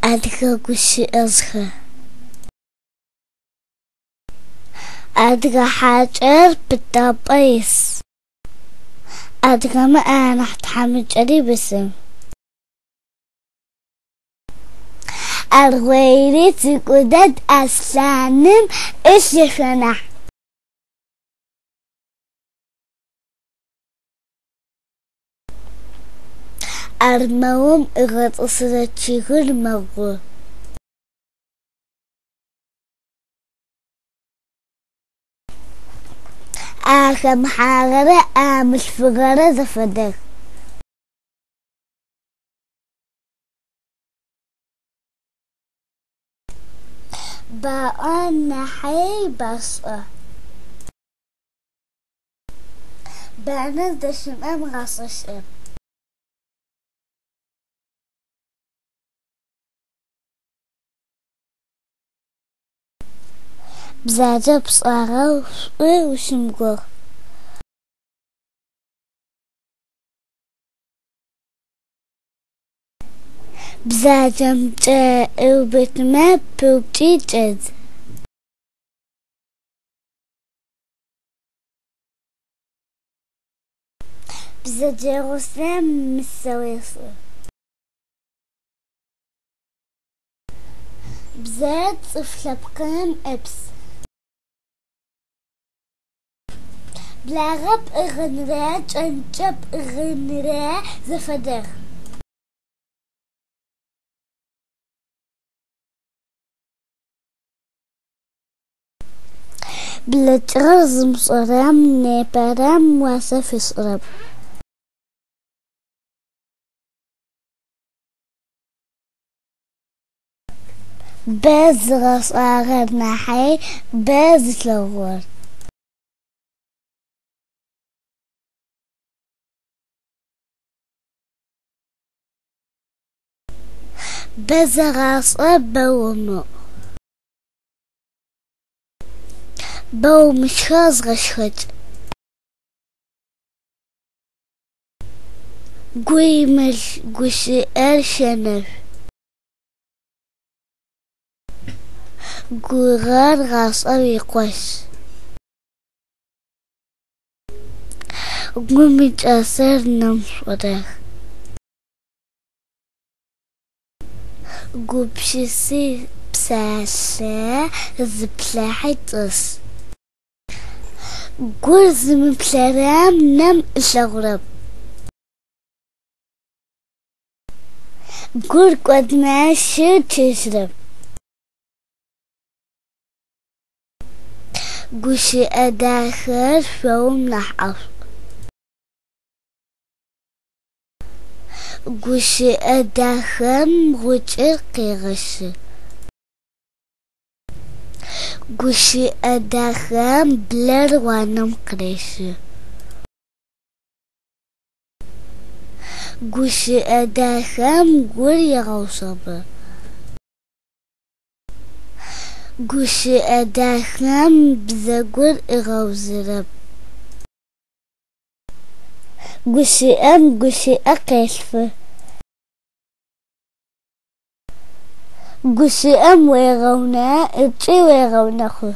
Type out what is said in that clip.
Адыгэ гущыӏэжъхэр. Адыгэ хьакӏэр пытэпӏэ ис. Адыгэмэ анахь тхьамыкӏэри бысым. Аргъоири цӏыкӏу дэд, аслъаным ылъ ешъо нахь. Армэум ыгъэтӏысырэ чъыгыр мэгъу. Ахэмыхьагъэрэ амылъфыгъэрэ зэфэдэх. Баӏо нахьи башӏэ. Банэ зыдэщымыӏэм гъашӏэ щыӏэп. Бзаджэ пшӏагъэу шӏу ущымыгугъ. Бзаджэм кӏэ ыубытымэ пыупкӏи кӏэдз. Бзэджэ гъусэм мысэ уешӏы. Бзэр цӏыф лъэпкъым ыпс. Благъэ пӏыгъынрэ кӏэнкӏэ пӏыгъынрэ зэфэдэх. Блэкӏыгъэр зымышӏэрэм непэрэм уасэ фишӏырэп. Бэ зыгъэшӏагъэр нахьи бэ зылъэгъугъэр. Бэ зэгъашӏэ, бэ умыӏу. Бэ умышхэу зыгъэшхэкӏ. Гу имылъ гущыӏэр шэнышӏу. Гугъэр гъашӏэм икъощ. Гум икӏасэр нэм шӏодах. Гупшыси псалъэ, зыплъыхьи тӏыс. Гур зымыплъэрэм нэм ылъэгъурэп. Гур кӏодмэ шыр чъэжьырэп. Гущыӏэ дахэр шъоум нахь ӏэшӏу. Гущыӏэ дахэм гъучӏыр къегъэщы. Гущыӏэ дахэм блэр гъуанэм къырещы. Гущыӏэ дахэм гур егъэушъэбы. Гущыӏэ дахэм бзэгур ыгъэузырэп. Гущыӏэм гущыӏэ къелъфы. Гущыӏэм уегъэунэ ыкӏи уегъэунэхъу.